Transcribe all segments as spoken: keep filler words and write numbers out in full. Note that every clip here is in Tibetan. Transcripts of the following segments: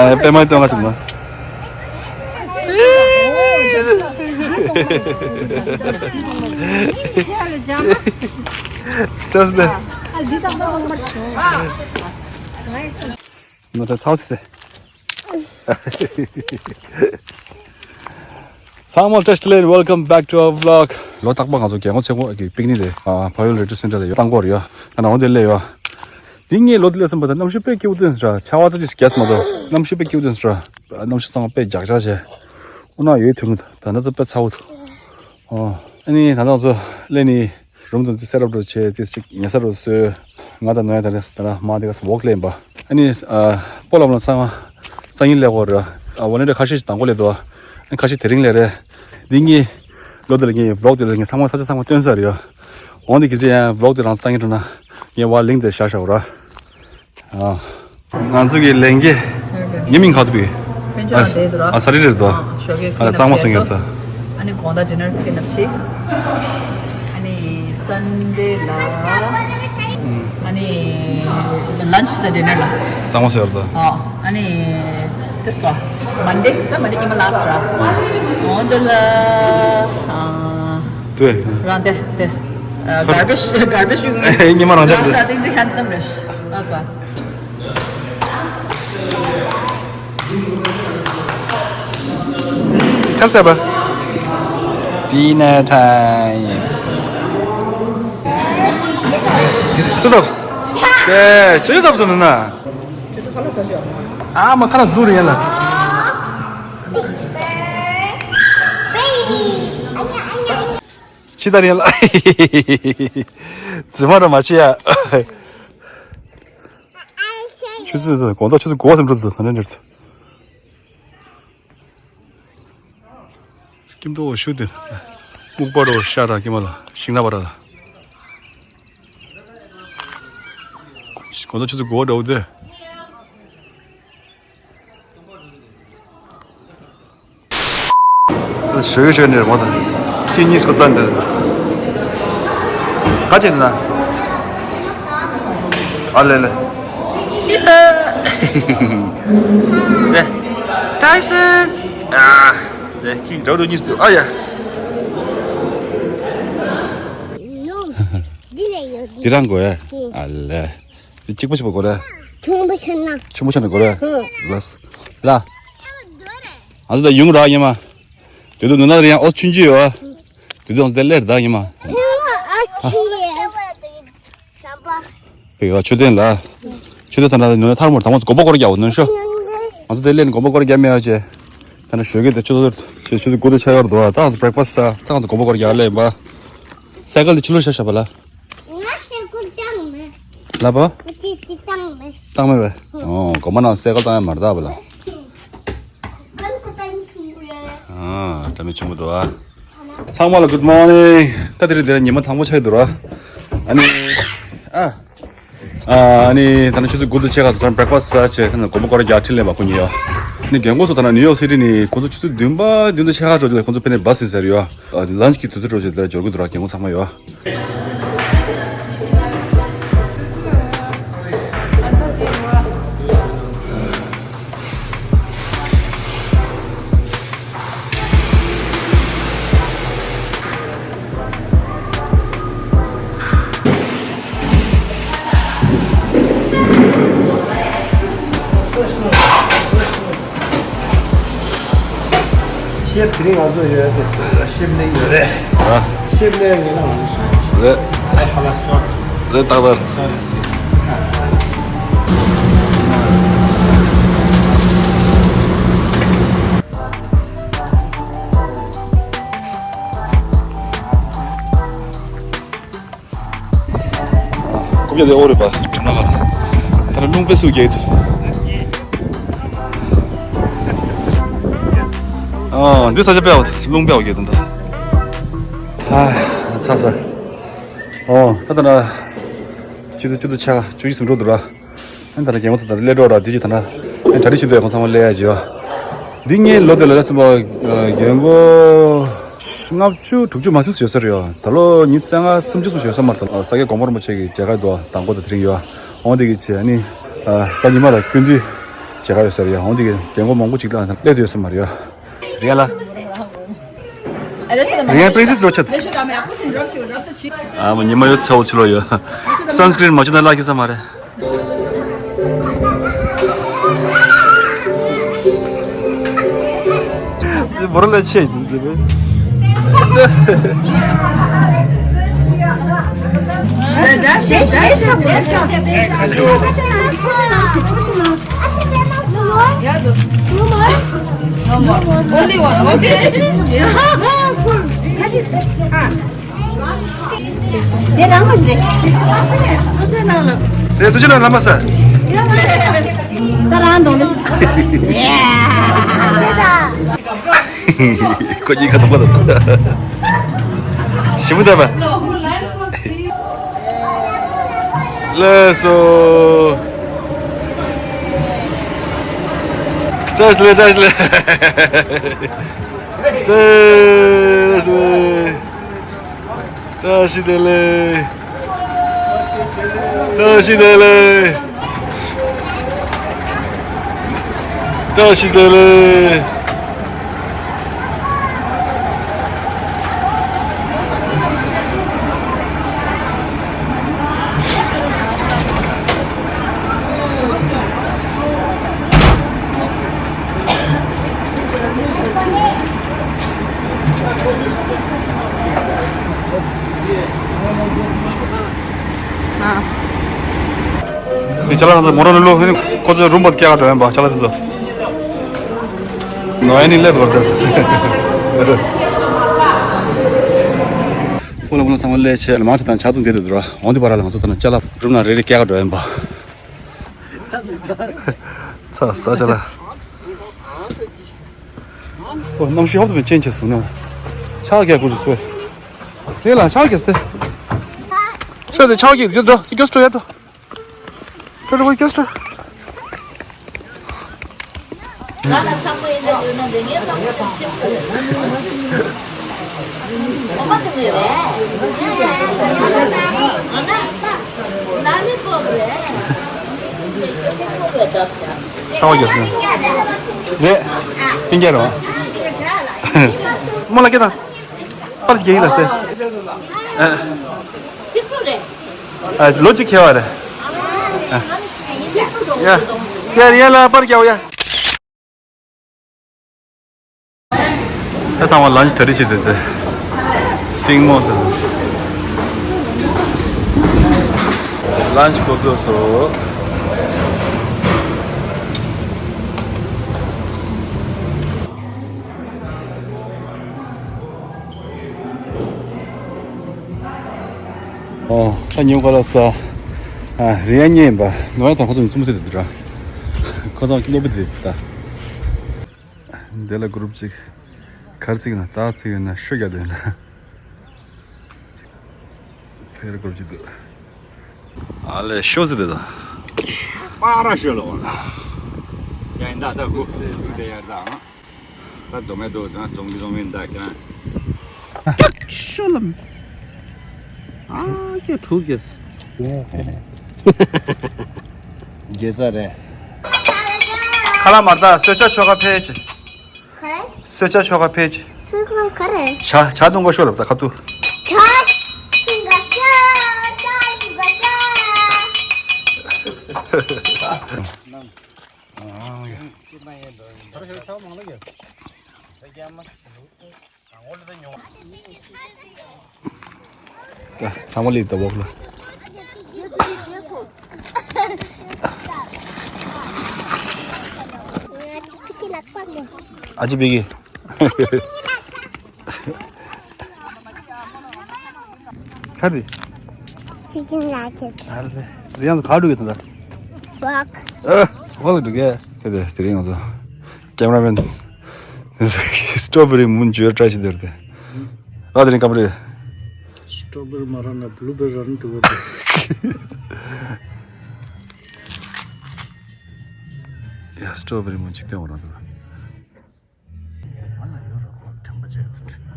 ཨ་པད་མ་སྟོན་ག་ཞིག་ན། བཀྲ་ཤིས་བདེ་ལེགས། ང་ད་ཚ་བ་སི་སི། ཚང་མ་བཀྲ་ཤིས་བདེ་ལེགས། Welcome back to our vlog. ལོ་རྟག་པར་ང་ཚོ་རྒྱལ་ཡོངས་ཚེ་སྔོན་གྱི་པིག་ནིག་དེ་ཕ་ཡུལ་རི་ཁྲོད་སེན་ཊར་ལ་ཡོད་བཏང་གི་ཡོད་རེད་ཡ། ང་ནང་འོང་དེ་སླེབས་ཡོད། འདི་ངའི་ལོ་དེ་སླེབས་ཙམ་པ་ད་གནམ་གཤིས་དཔེ་སྐྱིད་པོ་ཐོན་སོང་ར། ཆར་པ་ད་ཅིག་རྒྱག་མ་གཏོགས་གནམ་གཤིས་དཔེ་སྐྱིད་པོ་ཐོན་སོང་ར། གནམ་གཤིས་ཚང་མ་དཔེ་འཇགས་འཇགས་བྱས། དབུ་ནག་ཡོད་དུས་ད་ལྟ་ད་དཔེ་ཚ་བོ་འདུག་ཨོ། ཨ་ནི་ད་ལྟ་ང་ཚོ་སླེབས་ནི། རུམ་དང་དེ་སེ་ཊབ་འདྲ་བྱས། དེ་ཅིག་ཉལ་ས་འདྲ་བཟོས། ང་དང་ནོ་ཡ་དང་རེས་དང་མ་དེ་ག་ས་ཝོག་སླེབས་པ། ཨ་ནི་ཨ་སྤོ་ལམ་ལ་ཚང་མ་སང་ཉིན་སླེབས་ཀྱི་ཡོད་རེད། ཨ་ཝོ་ལན་ཊི་ཡར་ཁ་ཤས་ཤིག་དང་པོ་སླེབས་འདུག་ཨ་ནི་ཁ་ཤས་དེ་རིང་སླེབས་རེད། འདི་ངའི་ལོ་དེ་ལ་ངའི་ཝི་ལོག་དེ་ལ་ངས་ཚང་མ་ས་ཆ་ཚང་མ་སྟོན་ཚར་ཡོད། འོན་ཏེ་གི་ཚེ་ཡང་ཝི་ལོག་དེ་རང་ཚོ་ལྟ་མཁན་འདྲ་ན་ངས་ཝ་ལིང་དེ་བཞག་བཞག་ར། ཨ། ང་ཚོ་གི་ལས་འགན་ངའི་མིང་ག་རེ་འདུག་པས། དཔལ་འབྱོར་ཨ་དེ་འདུག་ར། ཨ་ས་རི་རེད་འདུག་ཨ་ཞོགས་ཀས་ཨ་ལ་གཙང་མ་སོང་ཡོད་ད། ཨ་ནི་དགོང་དག་ཌི་ནར་ཁེ་ནབ་ཆི། ཨ་ནི་སན་ཌེ་ལ། ཨ་ནི་ལན་ཆི་དང་ཌི་ནར་ལ། གཙང་མ་སོང་ཡོད་ད། ཨ་ཨ་ནི་དེ་སྐོར་མན་ཌེ་ད་མན་ཌེ་ཉི་མ་ལ་སི་ར། འོ་དེ་ལ་ཨ། དེ། རང་དེ་དེ། ཨ་གར་བེཇ་གར་བེཇ་ཡོང་ངེས། ཉི་མ་རང་འཇགས་དེ། ད་ཏིང་ཙི་ཧན་སམ་རེད། ཨ་ས། ཁ་ཟས་པ། Dinner time. སུ་ཐབས། ཀེ་ཅི་ཐབས་སུ་ན་ན། ཨ་མ་ཁ་ལ་སྡུག་རེད་ཡ་ལ། ཕྱི་ལྟར་ཡིན་ལ། རྫི་མ་ར་མ་བྱེད་ཡ། ཆུ་ཚོད་དགོང་དག་ཆུ་ཚོད་དགུ་པ་ཙམ་འགྲོ་འདུག་ད་ནས་འདིར། སྐྱིད་འདུག་ཤུ་དེ། སྨུག་པ་རོ་ཤ་ར་ཀྱི་མ་ལ་ཤིང་ན་པ་ར་ལ། དགོང་དག་ཆུ་ཚོད་དགུ་པ་འདྲ་བོ་དེ། ཞོ་ཡོ་ཞོ་ནས་མོ་དང་ཁྱི་གཉིས་སུ་བཏང་འདི། ག་ཅེ་ན། ཨ་ལེ་ལེ། ལེ། ཏའི་སན། ཨ། ལེ་ཁྱི་འདྲ་བོ་གཉིས་སུ་ཨ་ཡ། འདི་རང་གོ་ཡ། ཨ་ལེ། དེ་གཅིག་པ་ཞིག་པ་གོ་རེད། ཆུང་པོ་ཆེ་ན། ཆུང་པོ་ཆེ་ན་གོ་རེད། ཧུ། ལ། ལ། ང་ཚོ་ད་ཡུང་ར་ཉི་མ། དེ་དུ་ནུ་ན་རེ་ཡང་ཨོ་ཆུན་ཅི་ཡོད། དེ་དུ་ང་ཚོ་ལེར་ད་ཉི་མ། ཨ་ཆི། བེ་ག་ཆུ་ཐེན་ལ། ཆུ་ཐེན་ཐ་ན་ནུ་ན་ཐར་མོར་དང་མ་གོམ་པ་སྐོར་རྒྱག་འོ་ནུ་ཤོ། ང་ཚོ་དེ་ལེན་གོམ་པ་སྐོར་རྒྱག་མེད་ཡ་ཆེ། ད་ན་ཞོགས་ཀས་དེ་ཆུ་ཚོད་ཆུ་ཚོད་དགུ་དང་ཕྱེད་ཀར་འདུག་ད་ང་ཚོ་བྷེ་རེག་ཕ་སི་ད་ང་ཚོ་གོམ་པ་སྐོར་རྒྱག་ལེ་ཡིན་པ། སའི་ཀལ་དེ་ཕྱི་ལོགས་བཞག་བཞག་པ་ལ། ང་སའི་ཀལ་བཏང་མེད། ལབ་པ། ཅི་ཅི་བཏང་མེད། བཏང་མེད་པས། ཨོ་གོ་མ་ན་སའི་ཀལ་བཏང་ཡ་མ་རེད་ད་བ་ལ། ཨ་ད་མི་ཆུང་པོ་འདུག་ཨ། ཚང་མ་ལ་good morning། ད་དེ་རིང་དེ་རིང་ཉི་མ་དང་པོ་ཆགས་འདུག་ར། ཨ་ནི། ཨ། ཨ་ནི་ད་ནི་ཆུ་ཚོད་དགུ་དང་ཕྱེད་ཀ་དང་བྷེ་རེག་ཕ་སི་ཟ་བྱས་ཁ་ན་གོམ་པ་སྐོར་རྒྱག་ཁྲིད་ལེན་པ་ཁོ་གཉིས་ཡོད། ནི་རྒན་གོག་ཚོ་ད་ན་ནིའུ་ཡོག་སི་ཊི་ནི་ཁོ་ཚོ་ཆུ་ཚོད་བདུན་པ་བདུན་དང་ཕྱེད་ཀ་འགྲོ་རྒྱུ་ལ་ཁོ་ཚོ་ཕེབས་ནས་བྷ་སི་ཟེར་ཡོད། ལན་ཆི་གི་དུས་ཚོད་འགྲོ་རྒྱུ་དེ་འབྱོར་གི་འདུག་ར། རྒན་གོག་ཚང་མ་ཡོད། ཤེབ་དེ་རིང་ང་ཚོ་ཡོད་དེ་ཤེབ་ནས་ཡོད་རེད། ཨ། ཤེབ་ནས་ཡོད་ན་ང་ཚོ་རེད། ཨ་ཧ་ལ་རེད་ཏག་ཏག་རྐུབ་བཀྱག་དེ་ཨོ་རེད་པ། གྲིབ་ནག་ལ། ད་ནི་རླུང་དཔེ་སུ་རྒྱག་ཐུབ། ཨ་འདི་ས་ཆ་དཔེ་ཨོ་རླུང་དཔེ་ཨོ་རྒྱག་དུ་འདུག་ཨ་ཚ་ས། ཨོ་ད་ད་ན། ཆུ་ཚོད་བཅུ་དང་ཕྱེད་ཀ་བཅུ་གཅིག་ཙམ་འགྲོ་འདུག་ར། ཨ་ད་ལྟ་རྒན་གོག་ཚོ་ད་ལྟ་སླེབས་འགྲོ་ར། འདི་ཅི་ད་ལྟ་ཨ་གྲ་སྒྲིག་བྱེད་འདུག་ཁོང་ཚང་མ་སླེབས་ཡ་ཅི་ཡོད། འདི་ངའི་ལོ་དེ་ལ་སླེབས་ཟིན་པ་རྒན་གོག་ལྔ་བཅུ་དྲུག་ཅུ་མ་ཟིན་ཙམ་ཡོད་ས་རེད་ཡོད། ད་ལོ་ཉི་ཤུ་རྩ་ལྔ་སུམ་ཅུ་ཙམ་ཡོད་ས་མ་རེད། ད་ས་སྐྱ་གོང་མ་རིན་པོ་ཆེ་གི་མཇལ་ཁ་འདུག་དང་པོ་དང་དེ་རིང་ཡོད། འོང་དེ་གི་ཆེ་ཨ་ནི་གཟའ་ཉི་མ་ལ་སྐུ་མདུན་ ཇེ་ག་ཡོད་ས་རེད་ཡ། འོང་དེ་གི་རྒན་གོག་མང་པོ་ཅིག་ལ་སླེབས་དུ་ཡོད་ས་མ་རེད་ཡ། རེད་ལ། རེད་པྲིན་སེ་སི་རོ་ཆད། ཨ་མ་ཉི་མ་ཡོད་ཚ་བོ་ཆུ་ལོ་ཡོད། སན་སི་ཀྲིན་མ་བྱུགས་ན་ལག་ཁྱེར་ས་མ་རེད། འདི་བོར་ལ་ཆེ། Only one, okay? དེ་རང་མ་རེད། དེ་ཐུགས་རྗེ་གནང་། ལམ་པ་ས། ད་རང་དོན་དུ། ཁོ་གཉིས་ཀ་ཐུག་པ་དང་། ཞི་མོ་ད་པ། ལགས་སོ། བཀྲ་ཤིས་བདེ་ལེགས། བཀྲ་ཤིས་བདེ་ལེགས། བཀྲ་ཤིས་བདེ་ལེགས། བཀྲ་ཤིས་བདེ་ལེགས། བཀྲ་ཤིས་བདེ་ལེགས། དེ་ཅ་ལག་ཚོ་མོ་རང་ལོ་ལོ་ཁོ་ཚོའི་རུམ་པ་སྐྱེལ་ག་འགྲོ་ཡིན་པ། ཅ་ལག་དེ་ཚོ་ནོ་ཨེ་ནི་སླེབས་བར་དུ། ཕོ་ལ་ཕོ་ལ་ཚང་མ་སླེབས་བྱས་མང་ཆེ་དང་ཇ་འཐུང་བསྡད་འདུག་འོང་དུས་བར་ལ་ང་ཚོ་ད་ནང་ཅ་ལག་རུམ་ནང་རེ་རེ་སྐྱེལ་ག་འགྲོ་ཡིན་པ། ཚ་ས་ད་ཅ་ལག་ཨོ། གནམ་གཤིས་ཧོབ་ཏེ་མེད་ཅན་ཆེ་སོང་ནས། ཕྱག་རྒྱག་དགོས་སུ་སོས། རེད་ལ་ཕྱག་རྒྱག་སྟེ། ཤ་དེ་ཕྱག་རྒྱག་རྒྱག་འགྲོ། དེ་སྐྱོ་སྤྲོ་ཡ་འགྲོ། འགྲོ་འགྲོ་སྐྱོ་སྤྲོ། ཤ་བ་རྒྱག་སོང་། རེད། སྤུན་ཀྱག་རོ། མོ་ལ་སྐད་དང་། པར་རྒྱག་ཡིན་ལ་སྟེ། ཨ། ལོ་གཅིག་ཁེལ་བ་རེད། ཨ། ཡ། ཡ་ཡ་ལ་པར་རྒྱག་ཡ། ད་ཚང་མ་ལན་ཆི་ད་རེས་བྱེད་དེ་དེ། ཏིང་མོ་ཟེར། ལན་ཆི་འགོ་བཙུགས་སོ། ཨོ། ད་ཉིན་ག་ལ་ས། ཨ། རི་ཡ་ཉེ་ཡིན་པ། ནོ་ཡ་དང་ཁོ་ཚོ་མཚུངས་མཚུངས་དེ་འདྲ། ཁོ་ཚོ་སློབ་བུ་དེ་ད། འདི་ལ་གུ་རུབ་ཅིག་ཁར་ཚིག་ན་ད་ཚིག་ན་ཤོ་རྒྱག་དེ་ན། ཕེར་གུ་རུབ་ཅིག་འདུག་ཨ་ལས་ཤོ་ཟེར་དེ་ད། པ་ར་ཤོ་ལོ། ཡ་ཡིན་ད་ད་གུ་དེ་ཡར་ད། ད་འཛོམས་མེད་འདུག་ད་འཛོམས་ཀྱི་འཛོམས་ཀྱི་ད་ཁྱེད་རང་། ཤོ་ལམ། ཨ་ཀྱེ་དྲུག་གེ། རྒྱལ་ས་རེད། ཁ་ལག་མར་ད་གསོལ་ཇ་ཆོ་ག་ཕེ་ཆེ། ག་རེ། གསོལ་ཇ་ཆོ་ག་ཕེ་ཆེ། གསོལ་ཇ་ག་རེ། ཇ་ཇ་འཐུང་ག་ཤོ་ལབ་ད་ཁ་ཐུ། ཇ་འཐུང་ག་ཇ་ཇ་འཐུང་ག་ཇ། ཚང་མ་ལི་ད་བོག་ལ། ཨ་ཅི་བི་གི། ཁ་དེ། Chicken nugget. ཨ་ལེ། རེ་ཡང་ག་འགྲོ་གི་དང་ད། Walk. ཨ། ཝོག་ལ་འགྲོ་གི། དེ་དེ་དེ་རིང་ང་ཚོ་ཀེམ་ར་མེན་དེ་སི་ཊོ་བེ་རི་མུན་ཇུ་ཡར་ཊ་ཡི་ཤི་དེར་དེ། ཨ་དེ་རིང་ཀམ་རེ། སི་ཊོ་བེ་རི་མ་ར་ན་བྷུ་ལུ་བེ་རི་ར་ན་ཏུ་བེ་རི། ཡ་སི་ཊོ་བེ་རི་མུན་ཅིག་སྟོན་འོ་རང་ཚོ། ང་ལ་ཡོད་ར་ཁོ་དྲན་པ་བྱས་དུ་དྲན།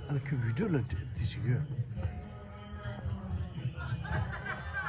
ཨ་ལ་ཁྱོད་བི་ཌིའོ་ལ་འདི་ཞིག་ཡོད།